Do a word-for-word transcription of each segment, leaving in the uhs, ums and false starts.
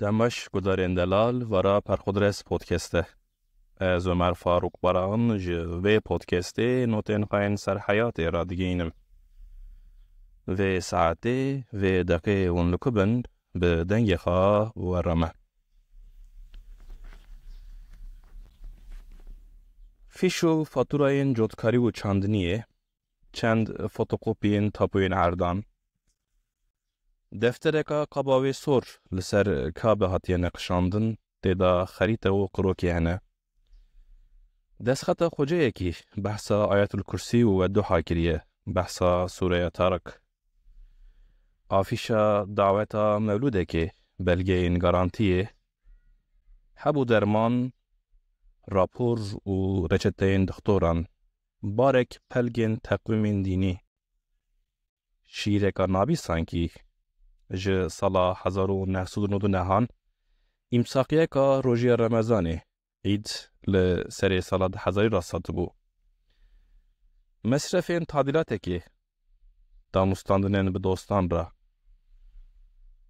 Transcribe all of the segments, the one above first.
Demaş gudarên delal vara Perxudres Podcast'e. Ez Ömer Faruk Baran ji vê podcastê notên xwe yên ser heyatê radigihînim. Vê saetê, vê deqê hûn li ku bin, bi dengê xwe were me. Fîş û faturayên cotkarî û çandiniyê, çend fotokopiyên tapoyên erdan, deftereka qaba wê sor li ser kabe hatiye neqişandin, tê de xerîte û qirokê hene. Destxeta xoceyekî behsa Ayetul Kursî û Wedduha kiriye, behsa Sûreya Tarik. Afîşa daweta mewlûdekê, belgeyên garantiyê, heb û derman, rapor û reçeteyên dixtoran, barek pelgên teqwîmên dînî. Şîîreka nabî sankî ji sala hezar û neh sed û nod û nehan, îmsaqiyeka rojîya Remezanê, Îd, li serê sala du hezarî re satibû. Mesrefên tadîlatekê, damûstandinên bi dostan re,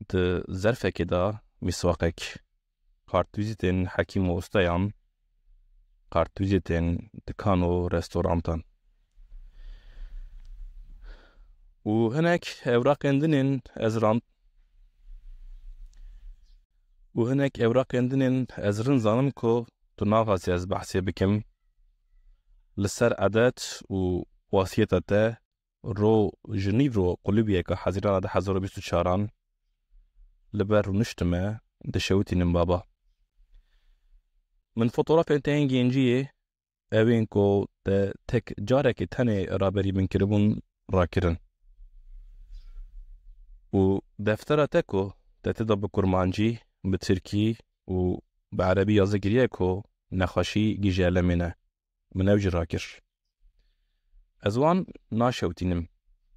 di zerfekê de mîswaqek, kartvîzîtên hekîm û ustayan, kartvîzîtên dikan û restorantan. Û hinek ewraqên din ên ez ran-, û hinek ewraqên din ên ez rind zanim ku tu naxwazî ez behsê bikim. Li ser edet û wasiyeta te ro ji nîvro qulibiyeke Hezîrana du hezar û bîst û çaran li ber rûniştime dişewitînim baba. Min fotografên te yên genciyê, ew ên ku te tek carekê tenê raberî min kiribûn, rakirin. Û deftera te ku te tê de bi kurmancî, bi tirkî û bi erebî yazî kiriye ku nexweşî gîje elemê ne, min ew jî rakir. Ez wan naşewtînim.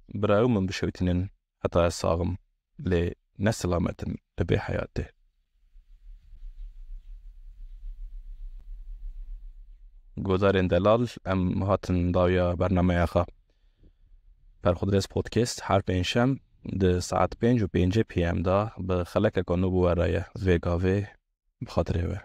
Bira ew min bişewtînin heta ez sax im, lê ne silamet in li bê heyatê. Guhdarên delal, em hatin dawiya bernameya xwe. Perxudres Podcast her pêncşem di saet pênc û pêncî P M de bi xelekeka nû bi we re ye. Vê gavê bi xatirê we.